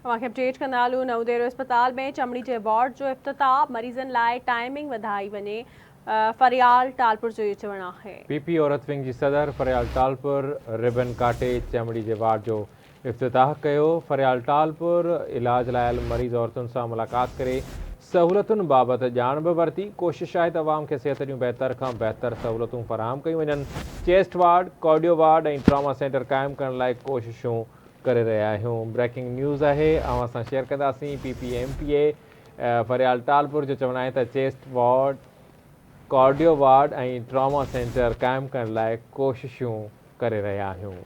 اوهان کي اپڊيٽ ڪندا هلون نئون ديرو اسپتال ۾ چمڙي جي وارڊ جو افتتاح، مريضن لاء ٽائمنگ وڌائي وڃي، فريال ٽالپر جو اهو چوڻ آهي. پي پي عورت ونگ جي صدر فريال ٽالپر ربن ڪاٽي چمڙي جي وارڊ جو افتتاح ڪيو. فريال ٽالپر علاج لاء آيل مريض عورتن سان ملاقات ڪري سهولتن بابت ڄاڻ به ورتي. ڪوشش آهي ته عوام کي صحت جون بهتر کان بهتر سهولتون فراهم ڪيون وڃن. Chest ward, cardio ward ۽ trauma centre قائم ڪرڻ لاء ڪوششون ڪري رهيا آهيون. بريڪنگ نيوز آهي اوهان سان شيئر ڪنداسين. P P M P A Faryal Talpur جو چوڻ آهي ته chest ward, cardio ward ۽ trauma centre قائم ڪرڻ لاء ڪوششون ڪري رهيا آهيون.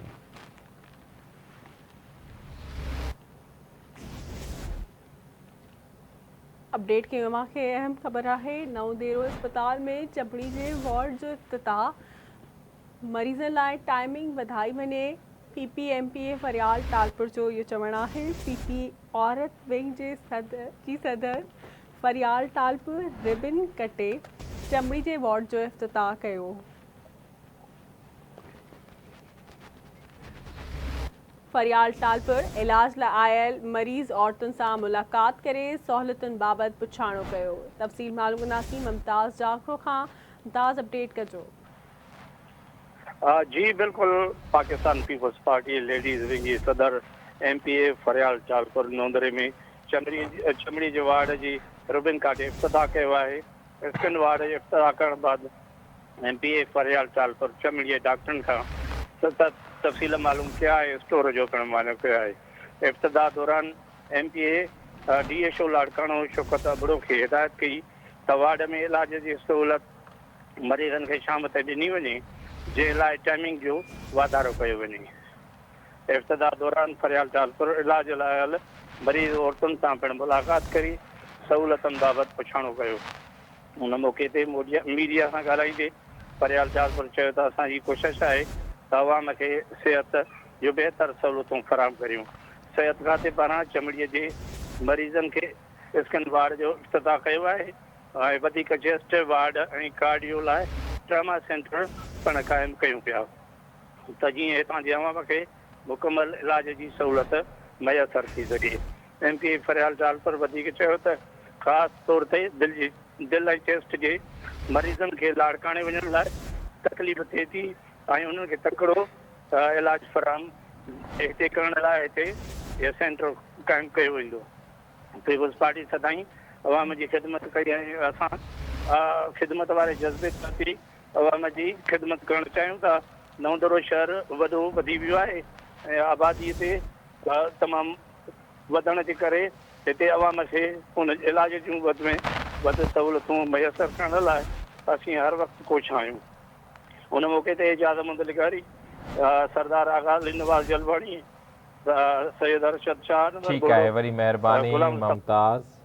اپڊيٽ ڪيون اوهان کي اهم خبر آهي نئون ديرو اسپتال ۾ چمڙي جي وارڊ جو افتتاح مريضن لاء ٽائمنگ وڌائي وڃي P P M P A Faryal Talpur جو اهو چوڻ آهي پي پي عورت ونگ جي صدر جي صدر فريال ٽالپر ربن ڪٽي چمڙي جي وارڊ جو افتتاح ڪيو. فريال ٽالپر علاج لاء آيل مريض عورتن سان ملاقات ڪري سهولتن بابت پڇاڻو ڪيو. تفصيل معلوم ڪنداسين ممتاز جاکرو کان. ممتاز اپڊيٽ ڪجو. جي بلڪل Pakistan Peoples Party ladies wing جي صدر M P A Faryal Talpur نوندري ۾ چمڙي چمڙي جي وارڊ جي ربن ڪاٽي افتتاح ڪيو آهي اسڪن وارڊ جي افتتاح ڪرڻ بعد M P A Faryal Talpur چمڙي جي ڊاڪٽرن کان تفصيل معلوم ڪيا ۽ اسٽور جو پڻ معائنو ڪيو آهي افتتاح دوران M P A D H O Larkana Shaukat Abro کي هدايت ڪئي ته وارڊ ۾ علاج جي سهولت مريضن کي شام تائين ڏني وڃي، جنهن لاء ٽائمنگ جو واڌارو ڪيو وڃي. افتتاح دوران فريال ٽالپر علاج لاء آيل مريض عورتن سان پڻ ملاقات ڪري سهولتن بابت پڇاڻو ڪيو. ان موقعي تي ميڊيا سان ڳالهائيندي فريال ٽالپر چيو ته اسان جي ڪوشش آهي ته عوام کي صحت جون بهتر سهولتون فراهم ڪريون، صحت کاتي پاران چمڙي جي مريضن کي اسڪن وارڊ جو افتتاح ڪيو آهي ۽ وڌيڪ چيسٽ وارڊ ۽ ڪارڊيو لاء ٽراما سينٽر پڻ قائم ڪيون پيا ته جيئن هتان جي عوام کي مڪمل علاج جي سهولت ميسر ٿي سگهي. M P A Faryal Talpur وڌيڪ چيو ته خاص طور تي دل جي دل ۽ چيسٽ جي مريضن کي لاڙڪاڻي وڃڻ لاء تڪليف ٿئي ٿي ۽ انهن کي تڪڙو علاج فراهم هتي ڪرڻ لاء هتي اهو سينٽر قائم ڪيو ويندو. پيپلز پارٽي سدائين عوام جي خدمت ڪئي ۽ اسان خدمت واري جذبي تحت ئي عوام جي خدمت ڪرڻ چاهيون ٿا. نئون دڙو شهر وڏو وڌي ويو آهي ۽ آبادي تي تمام وڌڻ جي ڪري هتي عوام کي ان علاج جون وڌ ۾ وڌ سهولتون ميسر ڪرڻ لاء اسين هر وقت ڪوشان آهيون. ان موقعي تي اعجاز احمد لغاري، سردار آغا علي نواز جلباڻي، سيد ارشد شاهه، انور ٺيڪ آهي ٻرڙو، وڏي مهرباني غلام مصطفيٰ. ممتاز.